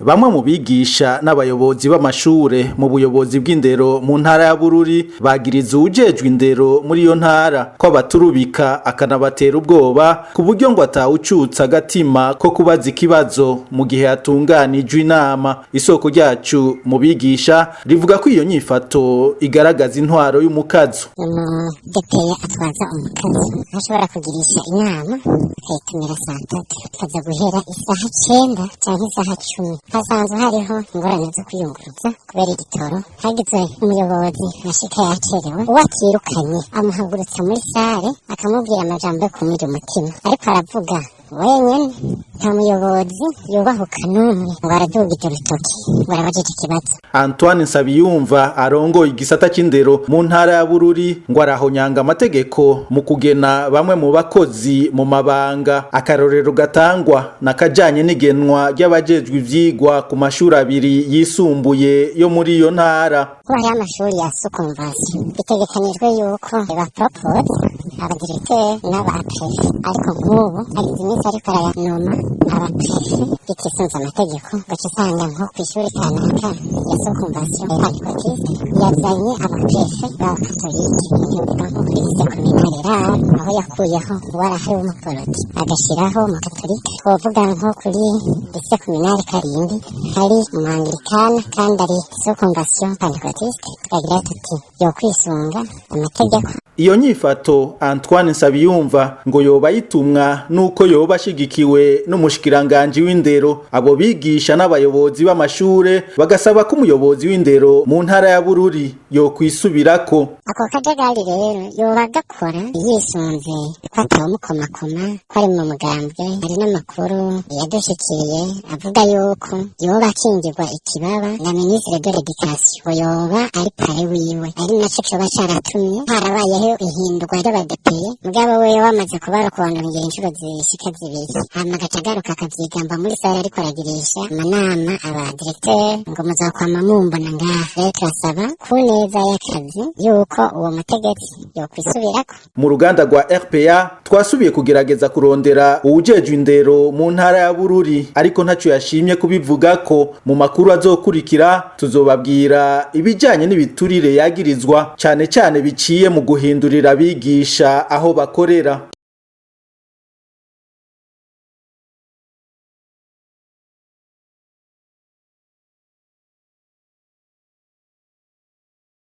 Bamwe mu bigisha n'abayobozi b'amashure mu buyobozi bw'indero mu ntara ya Bururi bagiriza uwujejwe indero muri iyo ntara ko abaturubika akanabatera ubwoba, ku buryo ngo atawucutsa agatima ko kubaza ikibazo mu gihe hatunganijwe inama. Isoko ryacu mu bigisha rivuga ko iyo nyifato igaragaza intwaro y'umukazo. Umudepeye atwaza umukazo, aho ashobora kugirisha inama akayitumira saa 3, ikaza guhera isaha 9 canke isaha 10. Hasanzwe hariho ingorane zo kwiyunguruza kubera igitoro. Hagize umuyobozi ashika yacerewe, uwo atirukanye amuhagurutsa muri salle, akamubwira amajambo yo kumurya umutima, ariko aravuga wenyene. Nta muyobozi yubahuka n'umwe ngo aradugije urutoki ngo arabajije ikibazo. Antoine Nsabiyumva arongoye igisata c'indero mu ntara ya Bururi ngo arahonyanga amategeko mu kugena bamwe mu bakozi mu mabanga. Akarorero gatangwa nakajanye n'igenwa ry'abajejwe ivyigwa ku mashuri abiri yisumbuye yo muri iyo ntara. Kuba hariho amashuri ya sous convention, bitegekanijwe yuko bapropose abadirecteur n'abaprefet, ariko nk'ubu hagize iminsi ariko arayanoma abaprefet bitisunze amategeko, ugaca usanga nko kw'ishuri kanaka ya sous convention pentecôtiste yazanye abaprefet b'abakatolike. Nkivuga nko kuri lycée communale Raro, aho yakuyeho uwarahari w'umuporoti agashiraho umukatolike. Twovuga nko kuri lycée communale Karindi, hari umuanglikana kandi ari sous convention pentecôtiste. Tukagira tuti yokwisunga amategeko. Iyo nyifato, Antoine Nsabiyumva ngo yoba yitumwa nuko yoba ashigikiwe n'umushikiranganji w'indero. Abo bigisha n'abayobozi b'amashure bagasaba ko umuyobozi w'indero mu ntara ya Bururi yokwisubirako. Ako kajagari rero yoba gakora yisunze ko atawumukomakoma, ko ari mu mugambwe. Hari n'amakuru yadushikiriye avuga yuko yoba akingirwa ikibaba na ministre de l'Éducation, ngo yoba ari parrain wiwe, ari naco coba caratumye harabayeho ihindurwa ry'abadepeye, mugabo we wamaze kubarokondongera inshuro zishika zibiri, hama agaca agaruka akavyigamba muri salle ariko aragirisha amanama aba directeur ngo muzokwama mumbona ngaha. Rero turasaba ku neza y'akazi yuko uwo mutegetsi yokwisubirako. Mu ruganda rwa RPA twasubiye kugerageza kurondera uwujejwe indero mu ntara ya Bururi, ariko ntaco yashimye kubivugako. Mu makuru azokurikira tuzobabwira ibijanye n'ibiturire yagirizwa, cane cane biciye mu guhindurira abigisha aho bakorera.